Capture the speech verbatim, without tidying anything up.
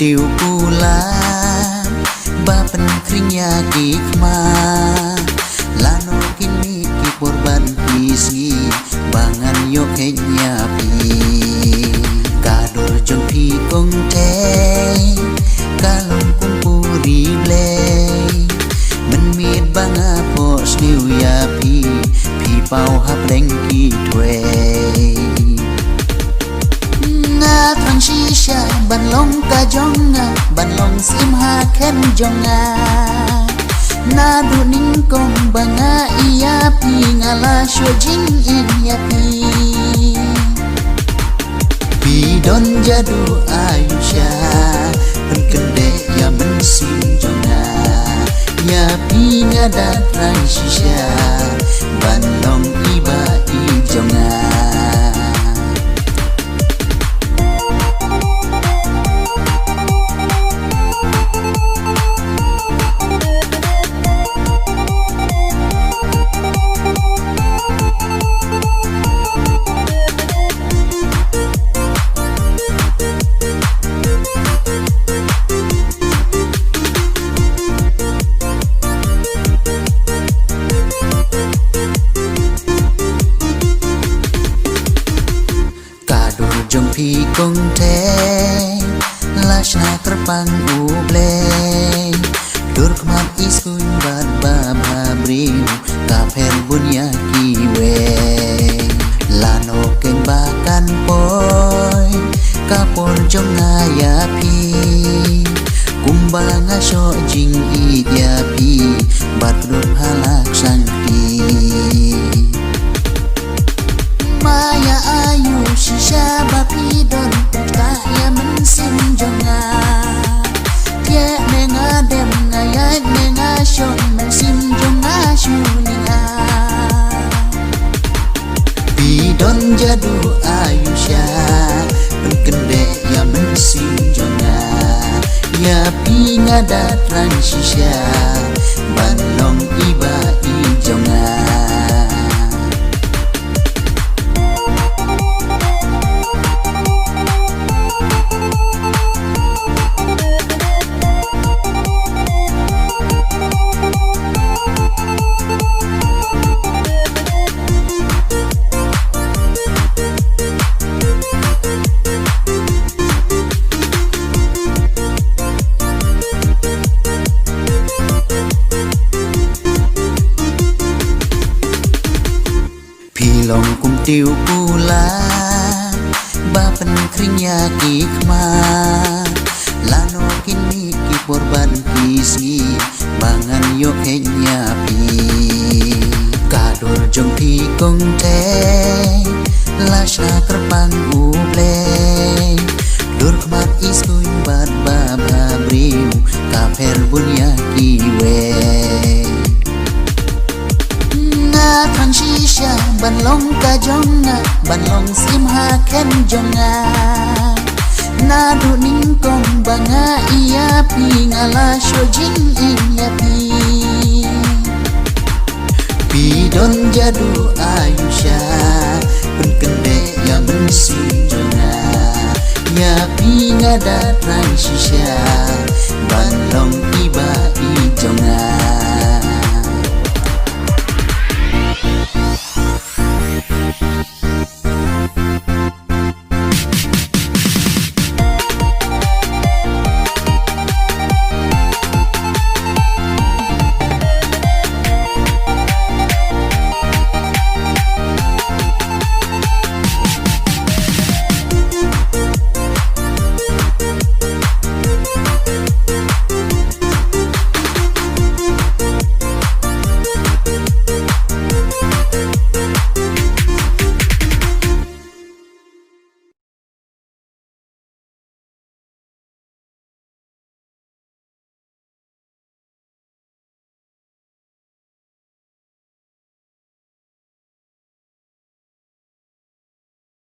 Ïa u kular ba pynkhring ïa ki khmat, lano kin mih ki por bad ki sngi ba ngan ïoh khein ïa phi. Ka dur jong phi kong thei ka long kum puri blei, mynmiet ba nga phohsniew ïa phi, phi paw hapdeng ki thwei. Nga thrang shisha ban long ka jong nga, ban long syiem ha khmat jong nga. Naduh nyngkong ba nga ïa phi, nga la shu jingim ïa phi. Phi don jadu aiu sha, pynkyndit ïa mynsiem jong nga. Ïa phi nga da thrang shisha ban long i bah i jong nga. Ka dur jong phi kong thei la shna kyrpang U Blei. Dur khmat, iskuin bad bha briew ka pher bun ïa kiwei. Lano keiñ ba kan poi ka por jong nga ïa phi, kumba nga shu jingïeit ïa phi bad ruh ha la ka shang phi. Ma ïa aiu shisha ba phi don, pynkyndit ïa mynsiem jong nga. Thiah ne nga dem, nga ïaid ne nga shong, mynsiem jong nga shu ling ah. Phi don jadu aiu sha, pynkyndit ïa mynsiem jong nga. Ïa phi nga da thrang shisha ban long i bah i jong nga. Phi long kum tiew kular ba pynkhring ïa ki khmat, lano kin mih ki por bad ki sngi ba ngan ïoh khein ïa phi. Ka dur jong phi kong thei la shna kyrpang U Blei. Dur khmat, iskuin bad bha briew ka pher bun ïa kiwei. Nga thrang shisha ban long ka jong nga, ban long syiem ha khmat jong nga. Naduh nyngkong ba nga ïa phi, nga la shu jingim ïa phi. Phi don jadu aiu sha, pynkyndit ïa mynsiem jong nga. Ïa phi nga da thrang shisha ban long i bah i jong nga.